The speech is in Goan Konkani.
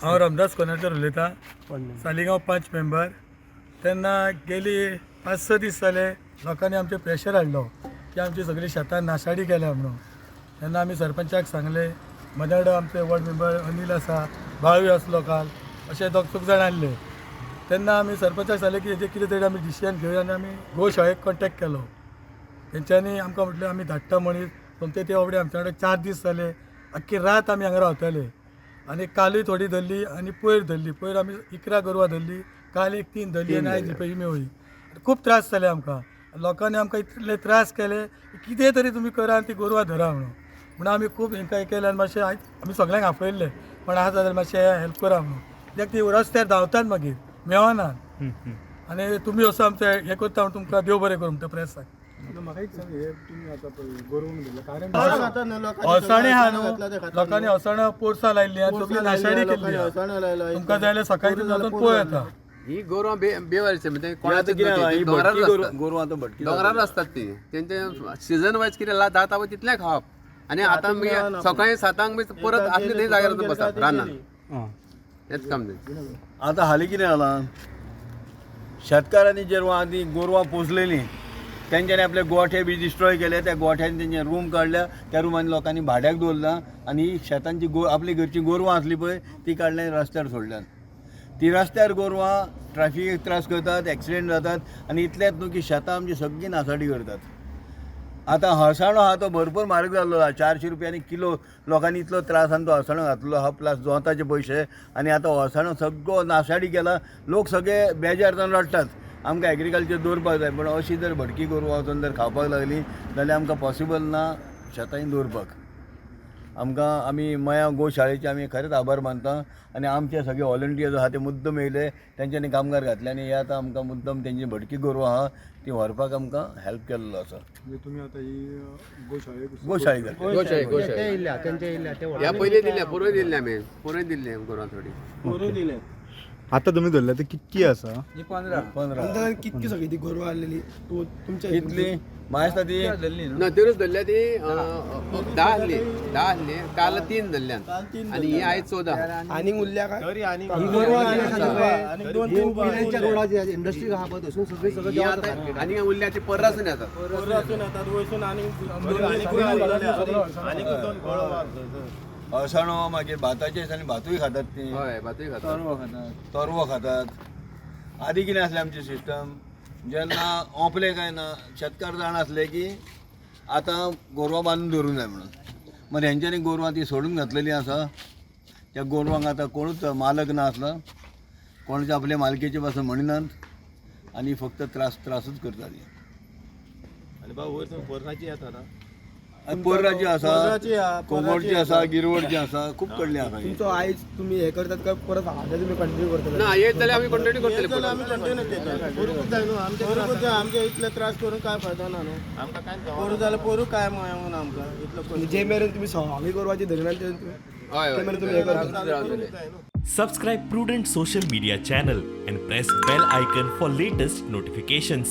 हांव रामदास कोनाडकर उलयतां, सालिगांव पंच मेंबर. तेन्ना गेली 5-6 दीस जाले लोकांनी आमचेर प्रेशर हाडलो की आमची सगळीं शेतां नाशाडी केल्या म्हणून. तेन्ना आमी सरपंचाक सांगलें, मदर्ड आमचे वॉर्ड मेंबर अनील आसा, बाळवी आसलो काल, अशे दोग चौग जाण आसले. तेन्ना आमी सरपंचाक सांगलें की हेजेर कितें तरी आमी डिसिजन घेवया आनी आमी गोशाळेक कॉन्टेक्ट केलो. तेंच्यांनी आमकां म्हटलें आमी धाडटा मनीस. सोमते ते बाबडे आमच्या वांगडा 4 दीस जाले, आख्खी रात आमी हांगा रावताले आनी कालूय थोडी धरली आनी पयर धरली. पयर आमी 11 गोरवां धरली, काल एक 3 धरली आनी आयज ही मेवळी. खूब त्रास जाले आमकां. लोकांनी आमकां इतले त्रास केले की कितें तरी तुमी करा आनी ती गोरवां धरा म्हणून. म्हणून आमी खूब हेंकां हें केलें आनी मातशें आयज आमी सगळ्यांक आपयल्लें, पण आसा जाल्यार मातशें हेल्प करा म्हणून, कित्याक ती रस्त्यार धांवतात, मागीर मेळनात. आनी तुमी असो आमचें हें करता म्हणून तुमकां देव बरें करूं म्हणटा प्रेसाक. म्हाका एक सांग, हे तुमी आतां पळय गोरवांक धरलें कारण? अळसाणे आहा न्हू, लोकांनी अळसाणां पोरसां लायल्ली आनी सगळी नाशाडी केल्ली आहा. तुमकां जाय जाल्यार सकाळी तुमी वचून पळय येता. ही गोरवां बेवारशी, म्हणजे आतां कोणाची कितें न्हू जालां, ती, ही दोंगरार भटकी आसतात. गोरवां आतां भटकी दोंगरार आसतात ती. तेंचे सीजन वायज कितें जाता पळय तितलें खावप आनी आतां मागीर सकाळी 7 बी परत आसले ते जाग्यार वचून बसप रानान, हेच काम तेंचें. आतां हालीं कितें जालां, शेतकारांनी जेरवां आदी गोरवां पोसलेलीं तेंच्यांनी आपले गोठे बी डिस्ट्रॉय केले. त्या गोठ्यांनी तेंचे रूम काडल्या, त्या रुमांनी लोकांनी भाड्याक दवरला आनी ही शेतांची गो आपली घरची गोरवां आसली पळय ती काडल्या आनी रस्त्यार सोडल्यात. ती रस्त्यार गोरवां ट्रॅफिकेक त्रास करतात, एक्सिडेंट जातात आनी इतलेंच न्हू की शेतां आमची सगळीं नासाडी करतात. आतां हळसाणो आहा तो भरपूर म्हारग जाल्लो आहा, 400 रुपयांनी किलो. लोकांनी इतलो त्रासान तो हळसाणो घातलो आहा, प्लस जोताचे पयशे, आनी आतां हळसाणो सगळो नाशाडी केला. लोक सगळे बेजार जावन रडटात, आमकां एग्रीकल्चर दवरपाक जाय, पूण अशी जर भटकी गोरवां वचून जर खावपाक लागली जाल्यार आमकां पॉसिबल ना शेतांनी दवरपाक. आमकां आमी मया गोशाळेचे आमी खरेंच आभार मानता आनी आमचे सगळे व्हॉलंटियर्स आहा ते मुद्दम येयले, तेंच्यांनी कामगार घातले आनी हे आतां आमकां मुद्दम तेंची भटकी गोरवां आहा ती व्हरपाक आमकां हेल्प केल्लो आसा. म्हणजे तुमी आतां ही गोशाळेक गोशाळेक घातली. गोशाळी, गोशाळी ह्या पयलीं दिल्ल्या, पुरय दिल्ले आमी, पुरय दिल्ले गोरवां थोडी. आता तुम्ही धरल्या ते कितकी आसा? 15. कितकी सगळी ती गोरवां आसलेली तूं तुमच्या? कितली म्हाका दिसता ती ना, तिरूच धरल्या ती 10 आसली, 10 आसली काल 3 धरल्यान आनी ही आयज 14. आनीक उरल्या काय? इंडस्ट्री आहा पळय थंयसून सगळी सगळं ही आतां आनी उरल्या ती पर्रासून येतात. अळसाणो, मागीर भाताचे दिसांनी भातूय खातात ती. हय, भातूय खातात. तरवो खातात. आदी कितें आसलें आमचें सिस्टम, जेन्ना ओंपलें काय ना शेतकार जाण आसले की आतां गोरवां बांदून दवरूंक जाय म्हणून. मागीर हेंच्यांनी गोरवां ती सोडून घातलेलीं आसा. त्या गोरवांक आतां कोणूच मालक ना आसलो, कोणाचे आपले मालकेचे पासून म्हणिनात आनी फक्त त्रास त्रासूच करतात. आनी बाबा वयर पोरसाची येता ना? आनी पोर्राची आसा, कोंगोडची आसा, गिरवडची आसा, खूब कडली आसा. तुमचो आयज तुमी हे करतात काय परत आतां तुमी कंटिन्यू करतले? ना, येत जाल्यार आमी कंटिन्यू करतले. करूंकूच जाय न्हू आमचे, करूंकूच जाय. आमचे इतले त्रास करून काय फायदो ना न्हू आमकां. काय पोरू जाल्यार पोरू काय म्हणून आमकां इतलो म्हणजे जे मेरेन तुमी सगळी गोरवाची धरिना ते हय. ते मेरेन तुमी हे करता. Subscribe Prudent Social Media channel and press bell icon for latest notifications.